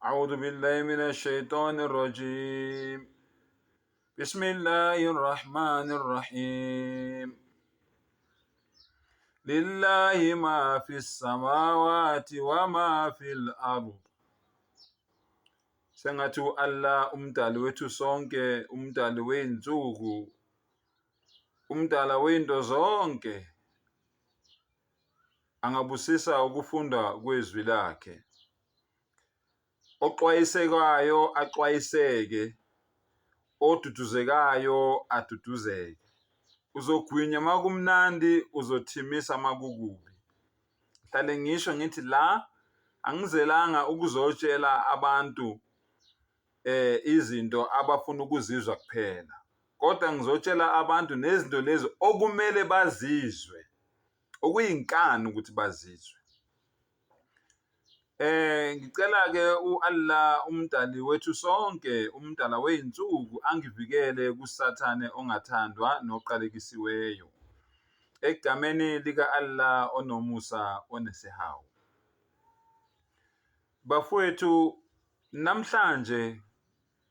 أعوذ بالله من الشيطان الرجيم بسم الله الرحمن الرحيم لله ما في السماوات وما في الأرض. Sengathi u-Allah umdali wethu sonke, umdali wey'nsuku, umdala wey'nto zonke, angabusisa ukufunda kwezwi lakhe. Oxwayisekayo axwayiseke, oduduzekayo aduduzeke. Uzogwinya makumnandi, uzothimisa makukubi. Ngihlale ngisho ngithi la angizelanga ukuzotshela abantu izinto abafuna ukuzizwa kuphela, kodwa ngizotshela abantu nezinto lezi okumele bazizwe, okuyinkani ukuthi bazizwe. Ngicela ke u-Allah umdali wethu sonke, umdala wey'nsuku angivikele kuSathane ongathandwa noqalekisiweyo. Egameni lika-Allah onomusa onesihawu. Bafowethu, namhlanje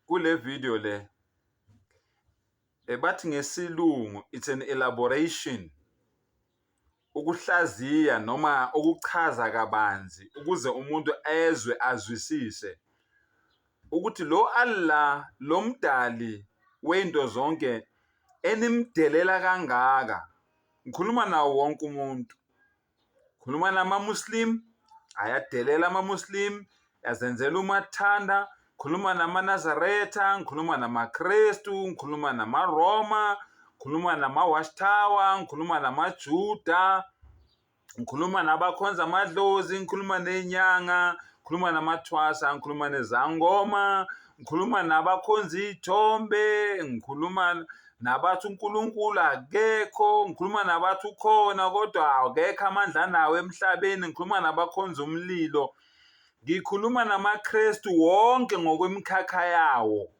kule video le bathi ngesilungu it's an elaboration, ukuhlaziya noma ukuchaza kabanzi ukuze umuntu ezwe azwisise ukuthi lo Allah lo mdali wento zonke enimdelela kangaka. Ngikhuluma nawo wonke umuntu, khuluma nama-Muslim, ayadelela ama-Muslim, azenzela umathanda. Khuluma namaNazaretha, ngikhuluma namaKrestu, ngikhuluma namaRoma, ngikhuluma nama-Watchtower, ngikhuluma namaJuda, ngikhuluma nabakhonza amadlozi, ngikhuluma ney'nyanga, ngikhuluma namathwasa, ngikhuluma nezangoma, ngikhuluma nabakhonza iy'thombe, ngikhuluma nabathi uNkulunkulu akekho, ngikhuluma nabathi ukhona kodwa akekho amandla anawo emhlabeni, ngikhuluma nabakhonza umlilo, ngikhuluma namaKristu wonke ngokwemikhakha yawo,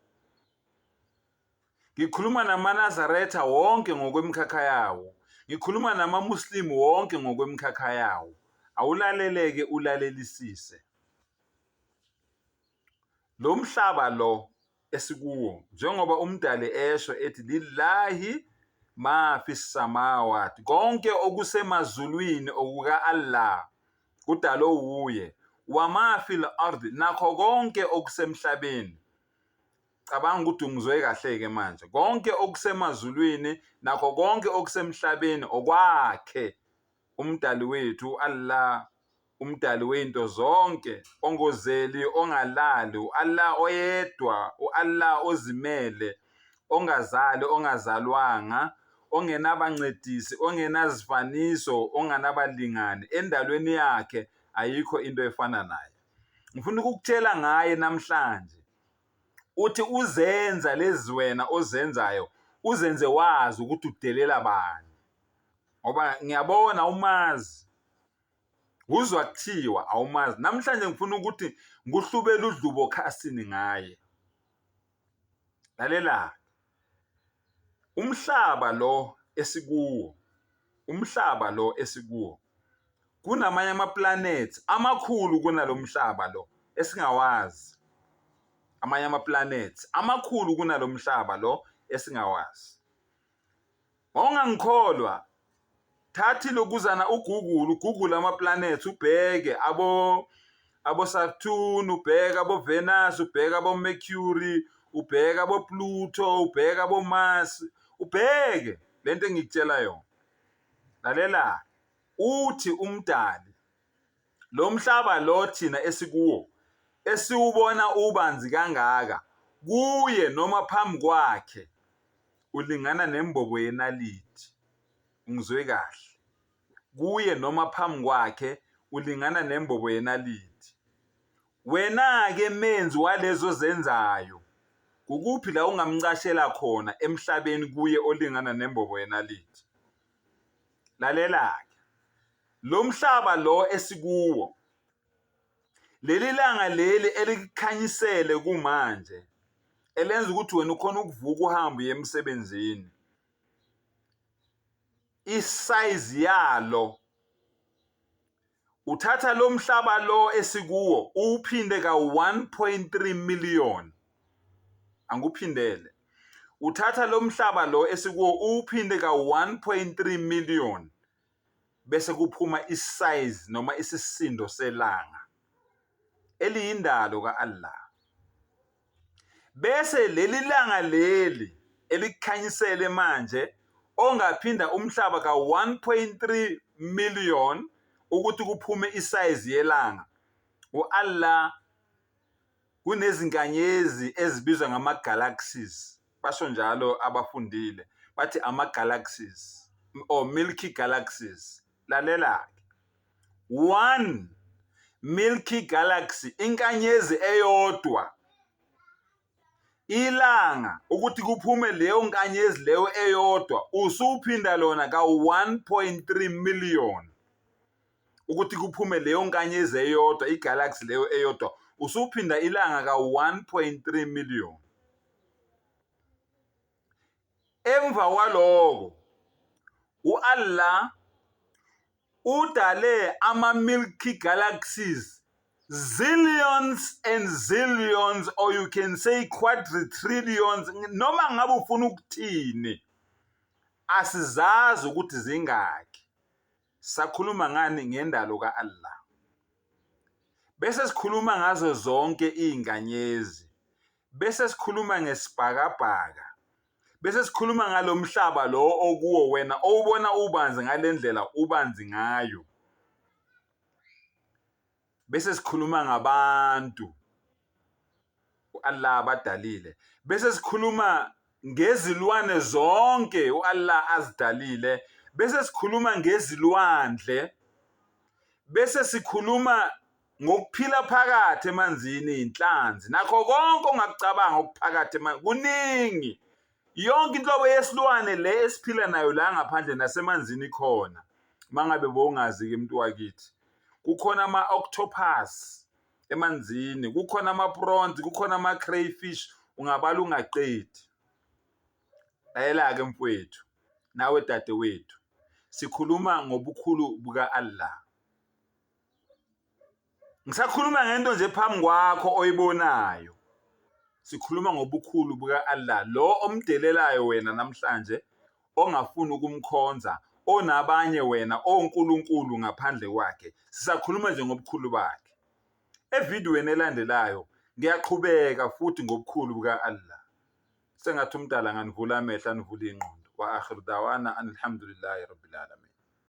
ngikhuluma namaNazaretha wonke ngokwemikhakha yawo, ngikhuluma namaMuslim wonke ngokwemikhakha yawo. Awulaleleke, ulalelisise. Lo mhlaba lo esikuwo, njengoba umdali esho ethi lillahi ma fi samawati, konke okusemazulwini okuka-Allah, kudalwe wuye, wama fil ardi, nakho konke okusemhlabeni. Cabanga ukuthi ungizwe kahle-ke manje. Konke okusemazulwini nakho konke okusemhlabeni okwakhe umdali wethu u-Allah, umdali wey'nto zonke, ongozeli, ongalali, u-Allah oyedwa, u-Allah ozimele, ongazali, ongazalwanga, ongenabancedisi, ongenazifaniso, onganabalingani. Endalweni yakhe ayikho into efana naye. Ngifuna ukukutshela ngaye namhlanje. Uthi uzenza lezi wena ozenzayo, uzenze wazi ukuthi udelela bani. Ngoba ngiyabona umazi. Uzwa kuthiwa awumazi. Namhlanje ngifuna ukuthi ngikuhlubele udlubo khasini ngaye. Lalela, umhlaba lo esikuwo, umhlaba lo esikuwo, kunamanye ama-planets amakhulu kunalo mhlaba lo esingawazi. Amanye ama-planets amakhulu kunalo mhlaba lo esingawazi. Mawungangikholwa, thatha ilokuzana uGoogle, uGoogle ama-planets, ubheke abo Saturn, ubheke abo Venus, ubheke abo Mercury, ubheke abo Pluto, ubheke abo Mars, ubheke lento engikutshela yona. Lalela, uthi umdali lo mhlaba lo thina esikuwo esiwubona ubanzi kangaka, kuye noma phambi kwakhe ulingana nembobo yenaliti. Ungizwe kahle, kuye noma phambi kwakhe ulingana nembobo yenaliti. Wena-ke menzi walezo zenzayo, kukuphi la ungamcashela khona emhlabeni kuye olingana nembobo yenaliti? Lalela-ke, lo mhlaba lo esikuwo, leli langa leli elikukhanyisele kumanje, elenza ukuthi wena ukhona ukuvuka uhambe uye emsebenzini, isayizi yalo Uthatha lo mhlaba lo esikuwo uwuphinde ka-1.3 million. Angikuphindele. Uthatha lo mhlaba lo esikuwo uwuphinde ka-1.3 million bese kuphuma isize noma isisindo selanga eliyindalo ka-Allah. Bese leli langa leli elikukhanyisele manje ongaphinda umhlaba ka-1.3 million ukuthi kuphume isayizi yelanga u-Allah kunezinkanyezi ezibizwa ngama-galaxies basho njalo abafundile bathi ama-galaxies or milky galaxies lalela-ke one milky galaxy inkanyezi eyodwa ilanga ukuthi kuphume leyo nkanyezi leyo eyodwa usuphinda lona ka-1.3 million ukuthi kuphume leyo nkanyezi eyodwa igalaxy leyo eyodwa usuphinda ilanga ka-1.3 million Emva kwaloko u-Allah udale ama-milky galaxies zillions and zillions or you can say quadritrillions noma ngabe ufuna ukuthini asizazi ukuthi zingaki sakhuluma ngani ngendalo ka-Allah bese sikhuluma ngazo zonke iy'nkanyezi Bese sikhuluma ngesibhakabhaka. Bese sikhuluma ngalo mhlaba lo okuwo wena owubona ubanzi ngale ndlela ubanzi ngayo. Bese sikhuluma ngabantu u-Allah abadalile. Bese sikhuluma ngezilwane zonke u-Allah azidalile. Bese sikhuluma ngezilwandle. Bese sikhuluma ngokuphila phakathi emanzini inhlanzi nakho konke ongakucabanga okuphakathi kuningi yonke inhlobo yesilwane le esiphila nayo la ngaphandle nasemanzini ikhona mangabe bowungazi-ke mntu wakithi kukhona ama-octopus emanzini kukhona ama-prawns kukhona ama-crayfish ungabala ungaqedi layela-ke mfowethu nawe dadewethu sikhuluma ngobukhulu buka-Allah Ngisakhuluma ngento nje phambi kwakho oyibonayo. Sikhuluma ngobukhulu buka-Allah lo omdelelayo wena namhlanje ongafuni ukumkhonza onabanye wena onkulunkulu ngaphandle kwakhe. Sisakhuluma nje ngobukhulu bakhe. Evidiyweni elandelayo ngiyaqhubeka futhi ngobukhulu buka-Allah. Sengathi umdala anganivula amehlo anivule ingqondo. Wa akhiru dawana anilhamdulillahi rabbil alamin.